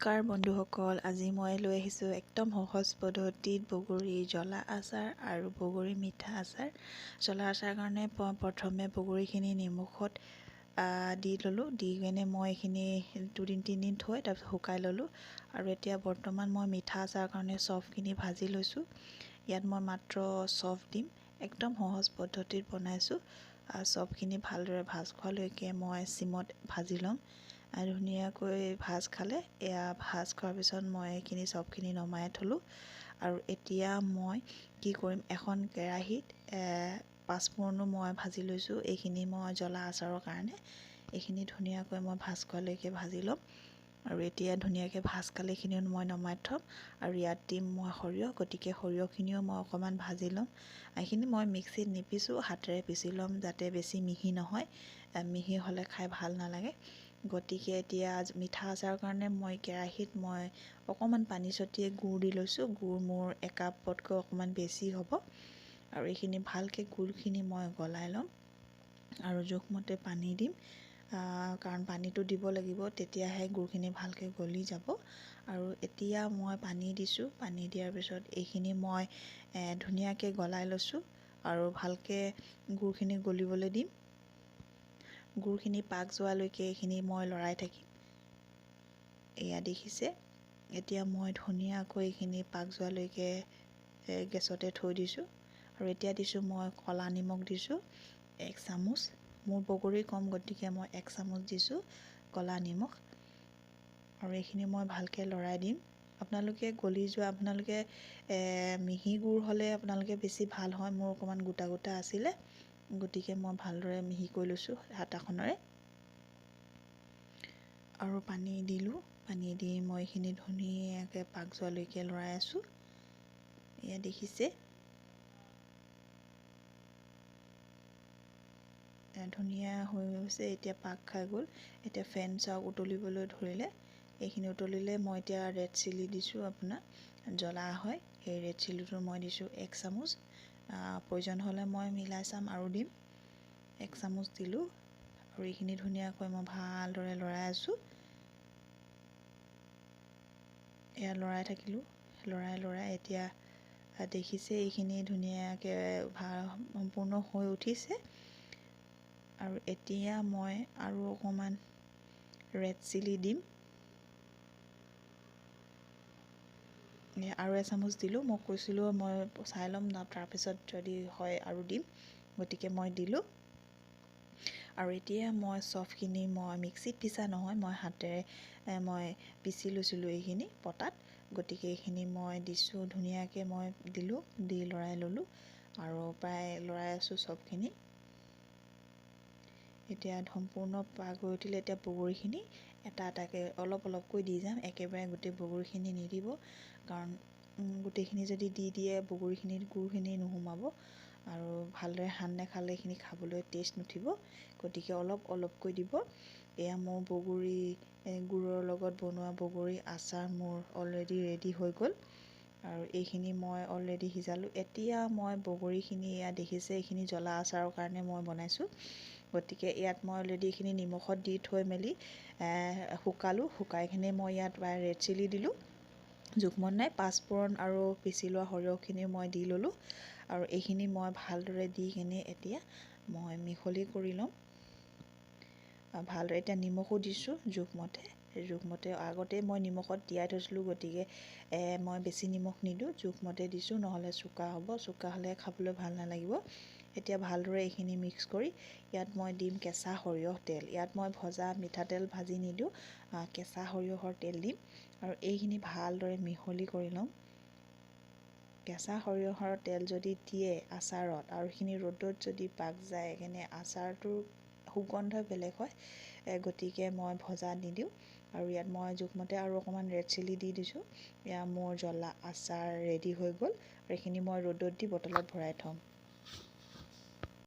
নমস্কাৰ বন্ধুসকল, আজি মই লৈ আহিছোঁ একদম সহজ পদ্ধতিত বগৰী জ্বলা আচাৰ আৰু বগৰী মিঠা আচাৰ। জ্বলা আচাৰ কাৰণে প্ৰথমে বগৰীখিনি নিমখত দি ল'লোঁ, দি কেনে মই এইখিনি দুদিন তিনিদিন থৈ তাৰপিছত শুকাই ল'লোঁ। আৰু এতিয়া বৰ্তমান মই মিঠা আচাৰৰ কাৰণে চফখিনি ভাজি লৈছোঁ। ইয়াত মই মাত্ৰ চফ দিম, একদম সহজ পদ্ধতিত বনাইছোঁ। চফখিনি ভালদৰে ভাজ খোৱালৈকে মই চিমত ভাজি ল'ম। ধুনীয়াকৈ ভাজ খালে, এয়া ভাজ খোৱাৰ পিছত মই এইখিনি চবখিনি নমাই থ'লোঁ। আৰু এতিয়া মই কি কৰিম, এখন কেৰাহীত পাঁচফোৰণো মই ভাজি লৈছোঁ। এইখিনি মই জ্বলা আচাৰৰ কাৰণে এইখিনি ধুনীয়াকৈ মই ভাজ খোৱালৈকে ভাজি ল'ম। আৰু এতিয়া ধুনীয়াকৈ ভাজ খালে এইখিনিও মই নমাই থ'ম। আৰু ইয়াত দিম মই সৰিয়হ, গতিকে সৰিয়হখিনিও মই অকণমান ভাজি ল'ম। এইখিনি মই মিক্সিত নিপিছোঁ, হাতেৰে পিচি ল'ম যাতে বেছি মিহি নহয়, মিহি হ'লে খাই ভাল নালাগে। গতিকে এতিয়া মিঠা আচাৰৰ কাৰণে মই কেৰাহীত মই অকণমান পানী ছটিয়াই গুড় দি লৈছোঁ। গুড় মোৰ একাপতকৈ অকণমান বেছি হ'ব। আৰু এইখিনি ভালকৈ গুড়খিনি মই গলাই ল'ম আৰু জোখমতে পানী দিম, কাৰণ পানীটো দিব লাগিব, তেতিয়াহে গুড়খিনি ভালকৈ গলি যাব। আৰু এতিয়া মই পানী দিছোঁ। পানী দিয়াৰ পিছত এইখিনি মই ধুনীয়াকৈ গলাই লৈছোঁ আৰু ভালকৈ গুড়খিনি গলিবলৈ দিম। গুড়খিনি পাক যোৱালৈকে এইখিনি মই লৰাই থাকিম। এয়া দেখিছে, এতিয়া মই ধুনীয়াকৈ এইখিনি পাক যোৱালৈকে গেছতে থৈ দিছোঁ। আৰু এতিয়া দিছোঁ মই ক'লা নিমখ দিছোঁ 1 চামুচ। মোৰ বগৰী কম, গতিকে মই 1 চামুচ দিছোঁ ক'লা নিমখ। আৰু এইখিনি মই ভালকৈ লৰাই দিম। আপোনালোকে গলি যোৱা, আপোনালোকে মিহি গুড় হ'লে আপোনালোকে বেছি ভাল হয়। মোৰ অকণমান গোটা গোটা আছিলে, গতিকে মই ভালদৰে মিহি কৰি লৈছোঁ হাতাখনেৰে। আৰু পানী দিলোঁ। পানী দি মই এইখিনি ধুনীয়াকৈ পাক যোৱালৈকে লৰাই আছোঁ। এয়া দেখিছে, ধুনীয়া হৈ গৈছে। এতিয়া পাক খাই গ'ল। এতিয়া ফেন চাওক উতলিবলৈ ধৰিলে। এইখিনি উতলিলে মই এতিয়া ৰেড চিলি দিছোঁ, আপোনাৰ জ্বলা হয় সেই ৰেড চিলিটো মই দিছোঁ 1 চামুচ। প্ৰয়োজন হ'লে মই মিলাই চাম আৰু দিম। 1 চামুচ দিলোঁ। আৰু এইখিনি ধুনীয়াকৈ মই ভালদৰে লৰাই আছোঁ। এয়া লৰাই থাকিলোঁ, লৰাই লৰাই এতিয়া দেখিছে এইখিনি ধুনীয়াকৈ ভাল সম্পূৰ্ণ হৈ উঠিছে। আৰু এতিয়া মই আৰু অকণমান ৰেড চিলি দিম। আৰু এচামুচ দিলোঁ। মই কৈছিলোঁ মই চাই ল'ম, তাৰপিছত যদি হয় আৰু দিম, গতিকে মই দিলোঁ। আৰু এতিয়া মই চফখিনি মই মিক্সিত পিছা নহয়, মই হাতেৰে মই পিচি লৈছিলোঁ এইখিনি পটাত। গতিকে এইখিনি মই দিছোঁ, ধুনীয়াকৈ মই দিলোঁ, দি লৰাই ল'লোঁ আৰু প্ৰায় লৰাই আছোঁ চবখিনি। এতিয়া সম্পূৰ্ণ পাক হৈ উঠিলে এতিয়া বগৰীখিনি এটা এটাকৈ অলপ অলপকৈ দি যাম। একেবাৰে গোটেই বগৰীখিনি নিদিব, কাৰণ গোটেইখিনি যদি দি দিয়ে বগৰীখিনিত গুড়খিনি নোসোমাব আৰু ভালদৰে সান নাখালে এইখিনি খাবলৈ টেষ্ট নুঠিব। গতিকে অলপ অলপকৈ দিব। এয়া মোৰ বগৰী গুড়ৰ লগত বনোৱা বগৰী আচাৰ মোৰ অলৰেডি ৰেডি হৈ গ'ল। আৰু এইখিনি মই অলৰেডি সিজালোঁ। এতিয়া মই বগৰীখিনি এয়া দেখিছে, এইখিনি জ্বলা আচাৰৰ কাৰণে মই বনাইছোঁ। গতিকে ইয়াত মই অলৰেডি এইখিনি নিমখত দি থৈ মেলি শুকালোঁ। শুকাই কিনে মই ইয়াত ৰেড চিলি দিলোঁ, জোখমত নাই, পাঁচফোৰণ আৰু পিচি লোৱা সৰিয়হখিনি মই দি ল'লোঁ। আৰু এইখিনি মই ভালদৰে দি কিনে এতিয়া মই মিহলি কৰি ল'ম ভালদৰে। এতিয়া নিমখো দিছোঁ জোখমতে, জোখমতে আগতে মই নিমখত তিয়াই থৈছিলোঁ, গতিকে মই বেছি নিমখ নিদিওঁ, জোখমতে দিছোঁ, নহ'লে চোকা হ'ব, চোকা হ'লে খাবলৈ ভাল নালাগিব। এতিয়া ভালদৰে এইখিনি মিক্স কৰি ইয়াত মই দিম কেঁচা সৰিয়হ তেল। ইয়াত মই ভজা মিঠাতেল ভাজি নিদিওঁ, কেঁচা সৰিয়হৰ তেল দিম। আৰু এইখিনি ভালদৰে মিহলি কৰি ল'ম। কেঁচা সৰিয়হৰ তেল যদি দিয়ে আচাৰত আৰু এইখিনি ৰ'দত যদি পাক যায়, সেইকাৰণে আচাৰটোৰ সুগন্ধ বেলেগ হয়। গতিকে মই ভজা নিদিওঁ। আৰু ইয়াত মই জোখমতে আৰু অকণমান ৰেড চিলি দি দিছোঁ। এয়া মোৰ জ্বলা আচাৰ ৰেডি হৈ গ'ল। আৰু এইখিনি মই ৰ'দত দি বটলত ভৰাই থ'ম।